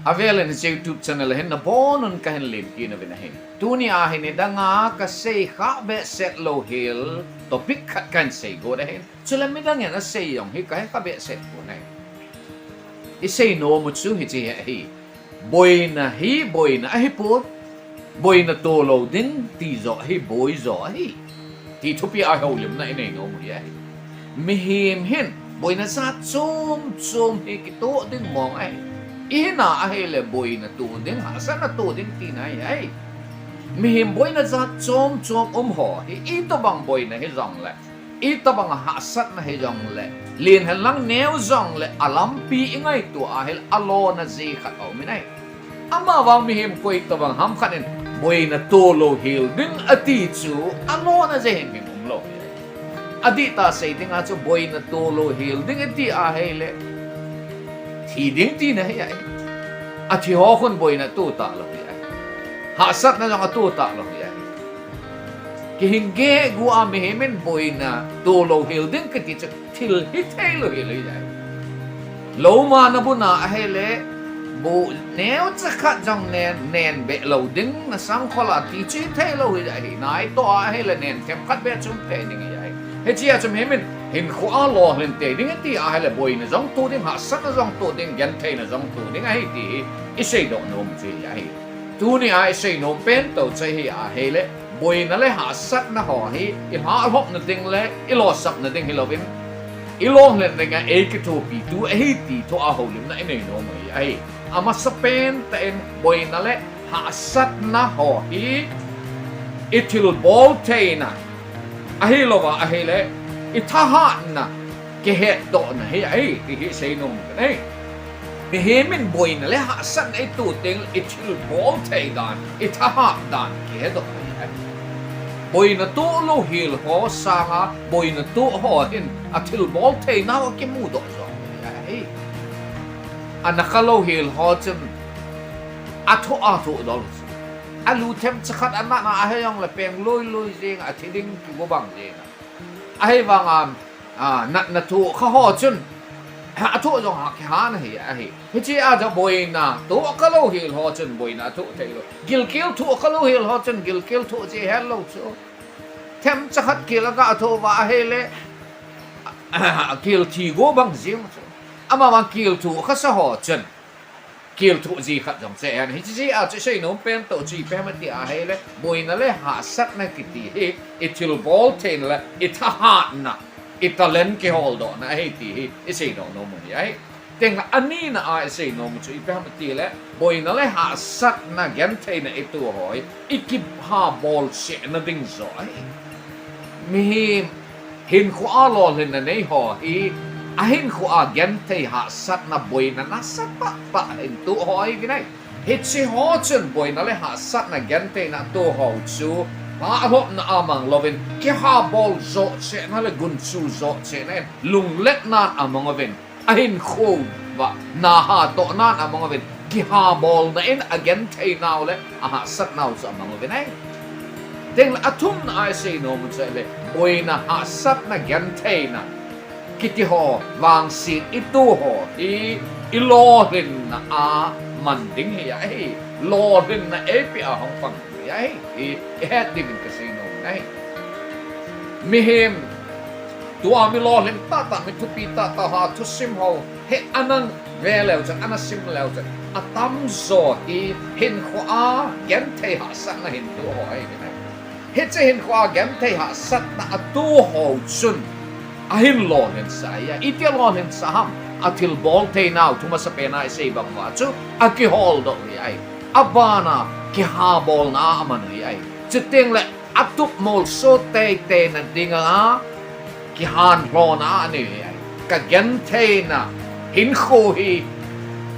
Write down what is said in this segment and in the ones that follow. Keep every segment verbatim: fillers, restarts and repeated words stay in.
Avel in hiche YouTube channel a hin nabonun kahin lemkit nauvin ahi. Tuni a hin nidanga kasei kha behseh lou hel topic khat kahin seigot ahi. Chule midang in asei jong hi kahe kha behseh pon ahi. Isei nom u chu hiche hi ahi. Boina hi boina ahipon, boina tolou ding ti joh hi boi joh ahi, ti thupi a houlimna inei nom u hi ahi. Mihem hin boina jat chom chom hi kitoh ding mong ahi. Ihina ahile boina toh ding, hahsatna toh ding tina hi ahi. Mihem boina jat chom chom um ho hi itobang boina hijongle, itobang hahsatna hijongle, len henlang neo jongle alampi ingaito ahile alona ji khat aumin ahi. Amavang mihem koitobang ham khat in boina tolou hel ding ati chu alona ji hin mi umlou hi ahi. Adihtah sei dinga chu boina tolou hel ding iti ahile thi ding tina hi ahi. Athiho khun boina toh talou hi ahi. Hahsatna jong atoh talou hi ahi. Kihin geh gu a mihem in boina tolou hel ding kiti chu thil hitheilou hilou hi ahi. Lou mana buna ahile, bu neocha khat jong nen, nen behlou ding nasangkhol a ti chu hitheilou hi ahi. Naitoh a ahile nen themkhat beh chu umtei ding hi ahi. Hichea chu mihem in hinkhoa lolhin tei ding iti ahile boina jong toh ding, hahsatna jong toh ding, gentheina jong toh ding ahi ti hi iseidoh nom chu hi ahi. Tunia isei nom pen toh chu hi ahile, boina le hahsatna ho hi ilhalhopna ding le ilosapna ding hilouvin, ilolhin dinga eikithopitu ahi ti thua houlimna inei nom u hi ahi. Amasapen tah in boina le hahsatna ho hi ithilbol theina ahilouva ahile, ithahatna kihetdohna hi ahi ti hi seinom u ahi. Mihem in boina le hahsatna itoh tengle ithilbol thei dan, ithahat dan kihedoh hi ahi. Boina tohlou hel ho sanga boina toh ho hin athilbol theinau akimudoh joh hi ahi. Ana khalou hel ho chun athoh, athoh dol chu, alu themcha khat anatna ahijongle peng loiloi jeng, athi ding kigo bang jeng. Ahivanga, a, natna thoh kha ho chun athoh jong akihan ahi, ahi. Hichea chu boina toh khalou hel ho chun boina athoh theilou. Gilkel thoh khalou hel ho chun gilkel thoh ji helou chu. Themcha khat kel aga thoh uva ahile, kel thi go bang jeng chu. Amavang kel thoh khasa ho chun kel thoh ji khat jong che ahi. Hichea chu isei nom pen toh chu ipi ham iti ahile, boina le hahsatna kiti hi ithilbol theina le ithahatna, italent kiholdohna ahi ti hi iseidoh nom u hi ahi. Tengle anina a isei nom u chu ipi ham itile, boina le hahsatna gentheina itoh ho hi ikihabol chehna ding joh ahi. Mihem hinkhoa lolhinna nei ho hi ahinkhoa genthei hahsatna boina nasatah tah hin toh ho ahiuvin ahi. Hiche ho chun boina le hahsatna gentheina atoh ho chu halhopna a mang louvin, kihabol joh chehna le gunchu joh chehna in lungletnan amang uvin, ahinkho uva na hatohnan amang uvin, kihabolna in agentheinau le ahahsatnau chu amang uvin ahi. Tengle athumna a isei nom u chu ahile, boina hahsatna gentheina kiti ho, vangset itoh ho hi ilolhinna a man ding hi ahi. Lolhinna eipeh a hung pang ding hi ahi, ti ihet diuvin kasei nom u ahi. Mihem, tua mi lolhin tahtah, mi thupi tahtah ho thusim ho hi ana ve leu chun, ana sim leu chun, atamjo hi hinkhoa genthei hahsatna hin toh ho ahiuvin ahi. Hiche hinkhoa genthei hahsatna atoh ho chun ahin lolhinsah ahi. Iti alolhinsah ham? Athilbol theinau, thu masapen a isei bang uva chu akiholdoh u hi ahi. Abana kihabolna a aman u hi ahi. Chutengle atup molso teiteina dinga kihanlhona a anei u hi ahi. Kagentheina hinkho hi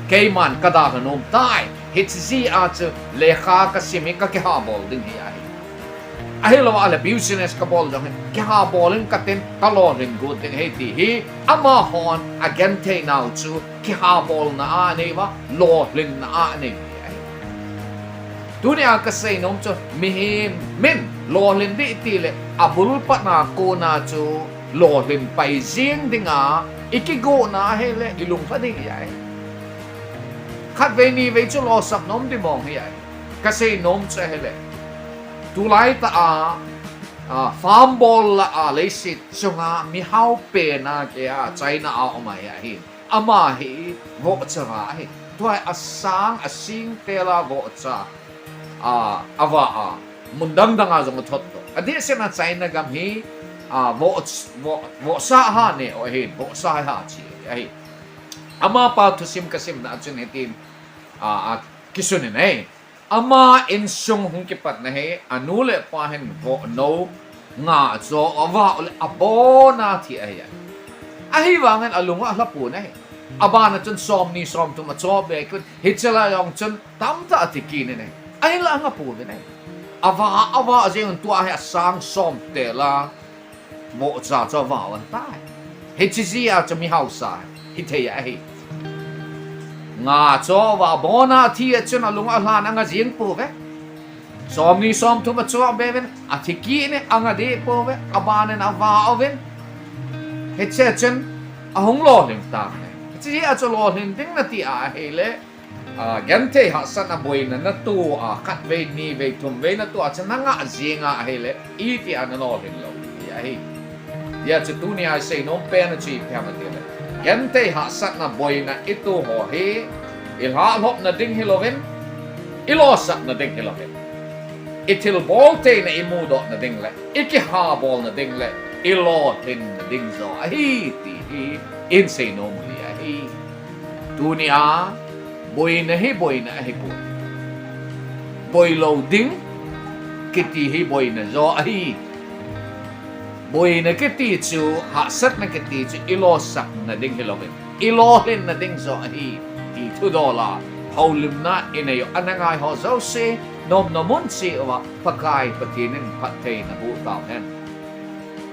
keiman kadalha nom tai. Hiche jeh a chu lekha kasim hi kakihabol ding hi ahi. Ahilouleh business kabol jong hi kihabol in katin, kalolhin got ding ahi ti hi amahon agentheinau chu kihabolna a anei uva, lolhinna a anei u hi ahi. Tunia kasei nom chu mihem in lolhin ding itile abul patna kona chu lolhin pai jeng dinga ikigotna ahile ilunglha ding hi ahi. Khatvei nivei chu losap nom ding mong hi ahi. Kasei nom chu ahile, tulai tah a, a, farm bol lah a leiset chunga mihao pen a kei a China a um ahi ahi. Ama hi vohcha va ahi. Tua hi asang, asing tel a vohcha, a, ava a, mun dang dang a jong athot doh. Adehset a China gam hi, a, voh, voh, vohsa ha ne u ahi, vohsa ha chi ahi. Amapa thusim kasimna a chun hitin, a, akisun in ahi. Ama insung hung kipatna hi, anu le apa hin vohnou, nga cho avah u le abon a thi ahi. Ahivangin alung u alha pon ahi. Abana chun somni somthum acho be kin, hiche lai jong chun tamtah athi kit in ahi. Ahinla anga pouvin ahi. Avah, avah jeng un tua hi asang som tel a vohcha chu avah u ahitai. Hiche jeh a chu mihaosa hithei ahi. Nga cho avah abon a thi a chun alung alhan anga jeng pouve. Somni somthum acho be uvin, athi kit in anga deh pouve, abanin avah uvin. Hiche chun ahung lolhing tan ahi. Hiche jeh a chu lolhing ding nati a ahile, a, genthei hahsatna boina nato a, khatvei, nivei, thumvei nato a chu nangah jeng a ahile, iti a nalolhing lou ti ahi. Hijeh chun tunia isei nom pen a chu ipi ham itile, genthei hahsatna boina ito ho hi, ilhahlopna ding hilouvin, ilosapna ding hilouvin, ithilbol theina imudohna ding le ikihabolna ding le ilolhinna ding joh ahi ti hi ihin sei nom u hi ahi. Tunia boina hi boina ahipoi. Boilou ding kiti hi boina joh ahi. Boina kiti chu, hahsatna kiti chu ilosapna ding hilouvin, ilolhinna ding joh ahi ti thudol a houlimna inei u ana ngai ho jouse, nomnom mun cheh uva Pakai Pathen in phatthei naboh tauhen.